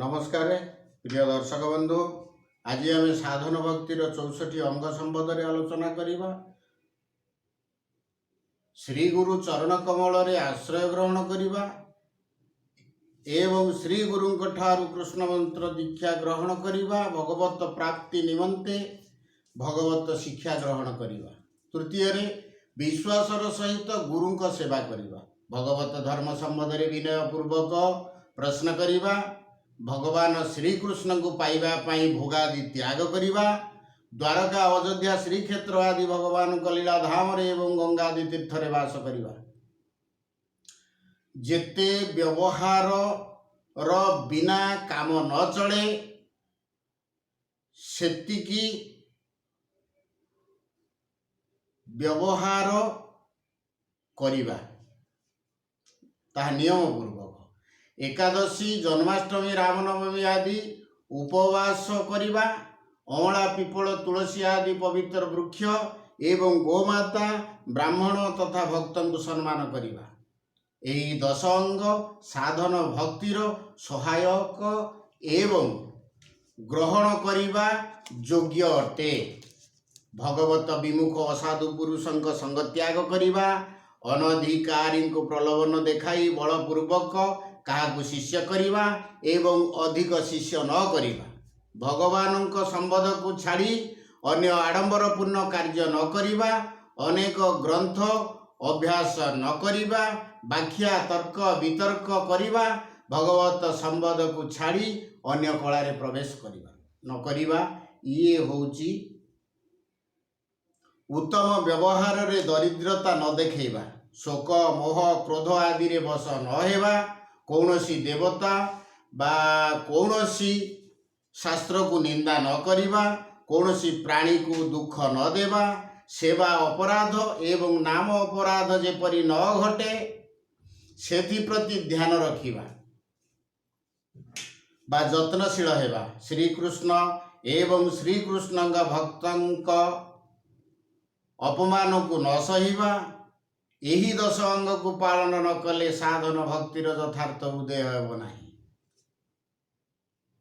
ନମସ୍କାର ପ୍ରିୟ ଦର୍ଶକ ବନ୍ଧୁ। ଆଜି ଆମେ ସାଧନ ଭକ୍ତିର 64 ଅଙ୍ଗ ସମ୍ବନ୍ଧରେ ଆଲୋଚନା କରିବା। ଶ୍ରୀ ଗୁରୁ ଚରଣ କମଳରେ ଆଶ୍ରୟ ଗ୍ରହଣ କରିବା ଏବଂ ଶ୍ରୀ ଗୁରୁଙ୍କ ଠାରୁ କୃଷ୍ଣ ମନ୍ତ୍ର ଦୀକ୍ଷା ଗ୍ରହଣ କରିବା। ଭଗବତ ପ୍ରାପ୍ତି ନିମନ୍ତେ ଭଗବତ ଶିକ୍ଷା ଗ୍ରହଣ କରିବା। ତୃତୀୟରେ, ବିଶ୍ୱାସର ସହିତ ଗୁରୁଙ୍କ ସେବା କରିବା। ଭଗବତ ଧର୍ମ ସମ୍ବନ୍ଧରେ ବିନୟ ପୂର୍ବକ ପ୍ରଶ୍ନ କରିବା। ଭଗବାନ ଶ୍ରୀକୃଷ୍ଣଙ୍କୁ ପାଇବା ପାଇଁ ଭୋଗାଦି ତ୍ୟାଗ କରିବା। ଦ୍ୱାରକା, ଅଯୋଧ୍ୟା, ଶ୍ରୀକ୍ଷେତ୍ର ଆଦି ଭଗବାନଙ୍କ ଲୀଳା ଧାମରେ ଏବଂ ଗଙ୍ଗାଦି ତୀର୍ଥରେ ବାସ କରିବା। ଯେତେ ବ୍ୟବହାରର ବିନା କାମ ନ ଚଳେ, ସେତିକି ବ୍ୟବହାର କରିବା, ତାହା ନିୟମ ପୂର୍ବକ। ଏକାଦଶୀ, ଜନ୍ମାଷ୍ଟମୀ, ରାମନବମୀ ଆଦି ଉପବାସ କରିବା। ଅଁଳା, ପିପଳ, ତୁଳସୀ ଆଦି ପବିତ୍ର ବୃକ୍ଷ ଏବଂ ଗୋମାତା, ବ୍ରାହ୍ମଣ ତଥା ଭକ୍ତଙ୍କୁ ସମ୍ମାନ କରିବା। ଏହି 10 ଅଙ୍ଗ ସାଧନ ଭକ୍ତିର ସହାୟକ ଏବଂ ଗ୍ରହଣ କରିବା ଯୋଗ୍ୟ ଅଟେ। ଭଗବତ ବିମୁଖ ଅସାଧୁ ପୁରୁଷଙ୍କ ସଙ୍ଗ ତ୍ୟାଗ କରିବା। ଅନଧିକାରୀଙ୍କୁ ପ୍ରଲୋଭନ ଦେଖାଇ ବଳପୂର୍ବକ କାହାକୁ ଶିଷ୍ୟ କରିବା ଏବଂ ଅଧିକ ଶିଷ୍ୟ ନ କରିବା। ଭଗବାନଙ୍କ ସମ୍ବନ୍ଧକୁ ଛାଡ଼ି ଅନ୍ୟ ଆଡ଼ମ୍ବରପୂର୍ଣ୍ଣ କାର୍ଯ୍ୟ ନ କରିବା। ଅନେକ ଗ୍ରନ୍ଥ ଅଭ୍ୟାସ ନ କରିବା। ବ୍ୟାଖ୍ୟା, ତର୍କ ବିତର୍କ କରିବା। ଭଗବତ ସମ୍ବନ୍ଧକୁ ଛାଡ଼ି ଅନ୍ୟ କଳାରେ ପ୍ରବେଶ କରିବା ନ କରିବା। ଇଏ ହେଉଛି ଉତ୍ତମ। ବ୍ୟବହାରରେ ଦରିଦ୍ରତା ନ ଦେଖେଇବା। ଶୋକ, ମୋହ, କ୍ରୋଧ ଆଦିରେ ବଶ ନ ହେବା। କୌଣସି ଦେବତା ବା କୌଣସି ଶାସ୍ତ୍ରକୁ ନିନ୍ଦା ନ କରିବା। କୌଣସି ପ୍ରାଣୀକୁ ଦୁଃଖ ନ ଦେବା। ସେବା ଅପରାଧ ଏବଂ ନାମ ଅପରାଧ ଯେପରି ନ ଘଟେ, ସେଥିପ୍ରତି ଧ୍ୟାନ ରଖିବା ବା ଯତ୍ନଶୀଳ ହେବା। ଶ୍ରୀକୃଷ୍ଣ ଏବଂ ଶ୍ରୀକୃଷ୍ଣଙ୍କ ଭକ୍ତଙ୍କ ଅପମାନକୁ ନ ସହିବା। ଏହି 10 ଅଙ୍ଗକୁ ପାଳନ ନ କଲେ ସାଧନ ଭକ୍ତିର ଯଥାର୍ଥ ଉଦୟ ହେବ ନାହିଁ।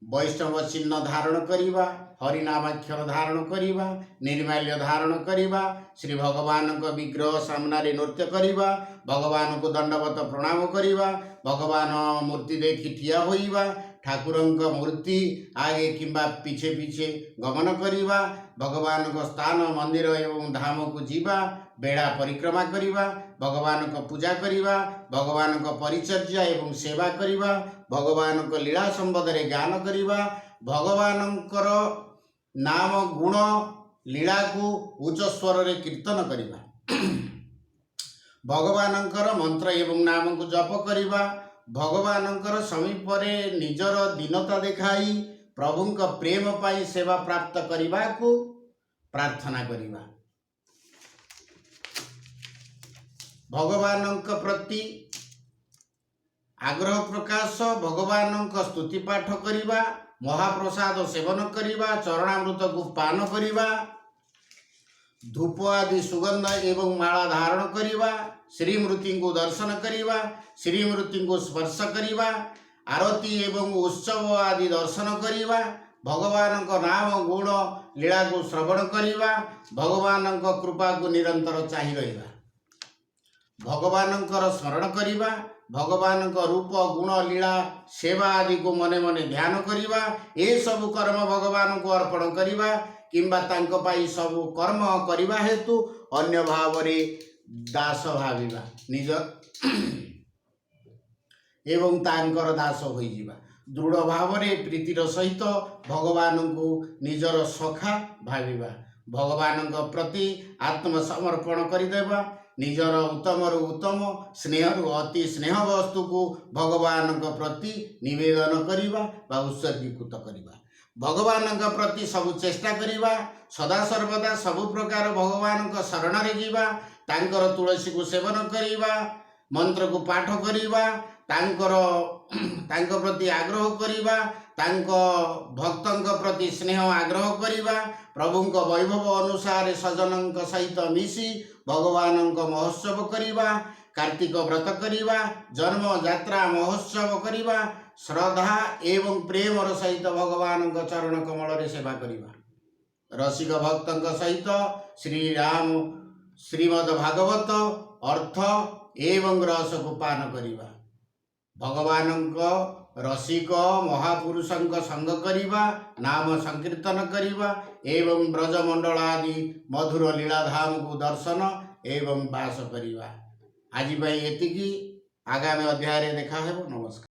ବୈଷ୍ଣବ ଚିହ୍ନ ଧାରଣ କରିବା, ହରିନାମାକ୍ଷର ଧାରଣ କରିବା, ନିର୍ମାଲ୍ୟ ଧାରଣ କରିବା, ଶ୍ରୀ ଭଗବାନଙ୍କ ବିଗ୍ରହ ସାମ୍ନାରେ ନୃତ୍ୟ କରିବା, ଭଗବାନଙ୍କୁ ଦଣ୍ଡବତ ପ୍ରଣାମ କରିବା, ଭଗବାନ ମୂର୍ତ୍ତି ଦେଖି ଠିଆ ହୋଇବା, ଠାକୁରଙ୍କ ମୂର୍ତ୍ତି ଆଗେ କିମ୍ବା ପିଛେ ପିଛେ ଗମନ କରିବା, ଭଗବାନଙ୍କ ସ୍ଥାନ, ମନ୍ଦିର ଏବଂ ଧାମକୁ ଯିବା, ବେଢ଼ା ପରିକ୍ରମା କରିବା, ଭଗବାନଙ୍କ ପୂଜା କରିବା, ଭଗବାନଙ୍କ ପରିଚର୍ଯା ଏବଂ ସେବା କରିବା, ଭଗବାନଙ୍କ ଲୀଳା ସମ୍ବନ୍ଧରେ ଜ୍ଞାନ କରିବା, ଭଗବାନଙ୍କର ନାମ, ଗୁଣ, ଲୀଳାକୁ ଉଚ୍ଚ ସ୍ୱରରେ କୀର୍ତ୍ତନ କରିବା, ଭଗବାନଙ୍କର ମନ୍ତ୍ର ଏବଂ ନାମକୁ ଜପ କରିବା, ଭଗବାନଙ୍କର ସମୀପରେ ନିଜର ଦୀନତା ଦେଖାଇ ପ୍ରଭୁଙ୍କ ପ୍ରେମ ପାଇଁ ସେବା ପ୍ରାପ୍ତ କରିବାକୁ ପ୍ରାର୍ଥନା କରିବା, ଭଗବାନଙ୍କ ପ୍ରତି ଆଗ୍ରହ ପ୍ରକାଶ, ଭଗବାନଙ୍କ ସ୍ତୁତି ପାଠ କରିବା, ମହାପ୍ରସାଦ ସେବନ କରିବା, ଚରଣାମୃତକୁ ପାନ କରିବା, ଧୂପ ଆଦି ସୁଗନ୍ଧ ଏବଂ ମାଳା ଧାରଣ କରିବା, ଶ୍ରୀମୂର୍ତ୍ତିଙ୍କୁ ଦର୍ଶନ କରିବା, ଶ୍ରୀମୂର୍ତ୍ତିଙ୍କୁ ସ୍ପର୍ଶ କରିବା, ଆରତୀ ଏବଂ ଉତ୍ସବ ଆଦି ଦର୍ଶନ କରିବା, ଭଗବାନଙ୍କ ନାମ, ଗୁଣ, ଲୀଳାକୁ ଶ୍ରବଣ କରିବା, ଭଗବାନଙ୍କ କୃପାକୁ ନିରନ୍ତର ଚାହିଁ ରହିବା, ଭଗବାନଙ୍କର ସ୍ମରଣ କରିବା, ଭଗବାନଙ୍କ ରୂପ, ଗୁଣ, ଲୀଳା, ସେବା ଆଦିକୁ ମନେ ମନେ ଧ୍ୟାନ କରିବା, ଏସବୁ କର୍ମ ଭଗବାନଙ୍କୁ ଅର୍ପଣ କରିବା କିମ୍ବା ତାଙ୍କ ପାଇଁ ସବୁ କର୍ମ କରିବା ହେତୁ ଅନ୍ୟ ଭାବରେ ଦାସ ଭାବିବା ନିଜ ଏବଂ ତାଙ୍କର ଦାସ ହୋଇଯିବା। ଦୃଢ଼ ଭାବରେ ପ୍ରୀତିର ସହିତ ଭଗବାନଙ୍କୁ ନିଜର ସଖା ଭାବିବା। ଭଗବାନଙ୍କ ପ୍ରତି ଆତ୍ମସମର୍ପଣ କରିଦେବା। ନିଜର ଉତ୍ତମରୁ ଉତ୍ତମ, ସ୍ନେହରୁ ଅତି ସ୍ନେହ ବସ୍ତୁକୁ ଭଗବାନଙ୍କ ପ୍ରତି ନିବେଦନ କରିବା ବା ଉତ୍ସର୍ଗୀକୃତ କରିବା। ଭଗବାନଙ୍କ ପ୍ରତି ସବୁ ଚେଷ୍ଟା କରିବା। ସଦାସର୍ବଦା ସବୁ ପ୍ରକାର ଭଗବାନଙ୍କ ଶରଣରେ ଯିବା। ତାଙ୍କର ତୁଳସୀକୁ ସେବନ କରିବା, ମନ୍ତ୍ରକୁ ପାଠ କରିବା, ତାଙ୍କ ପ୍ରତି ଆଗ୍ରହ କରିବା, ତାଙ୍କ ଭକ୍ତଙ୍କ ପ୍ରତି ସ୍ନେହ ଆଗ୍ରହ କରିବା, ପ୍ରଭୁଙ୍କ ବୈଭବ ଅନୁସାରେ ସଜ୍ଜନଙ୍କ ସହିତ ମିଶି ଭଗବାନଙ୍କ ମହୋତ୍ସବ କରିବା, କାର୍ତ୍ତିକ ବ୍ରତ କରିବା, ଜନ୍ମ ଯାତ୍ରା ମହୋତ୍ସବ କରିବା, ଶ୍ରଦ୍ଧା ଏବଂ ପ୍ରେମର ସହିତ ଭଗବାନଙ୍କ ଚରଣ କମଳରେ ସେବା କରିବା, ରସିକ ଭକ୍ତଙ୍କ ସହିତ ଶ୍ରୀରାମ ଶ୍ରୀମଦ ଭାଗବତ ଅର୍ଥ ଏବଂ ରସକୁ ପାନ କରିବା, ଭଗବାନଙ୍କ ରସିକ ମହାପୁରୁଷଙ୍କ ସଙ୍ଗ କରିବା, ନାମ ସଂକୀର୍ତ୍ତନ କରିବା ଏବଂ ବ୍ରଜମଣ୍ଡଳ ଆଦି ମଧୁର ଲୀଳାଧାମକୁ ଦର୍ଶନ ଏବଂ ବାସ କରିବା। ଆଜି ପାଇଁ ଏତିକି। ଆଗାମୀ ଅଧ୍ୟାୟରେ ଦେଖା ହେବ। ନମସ୍କାର।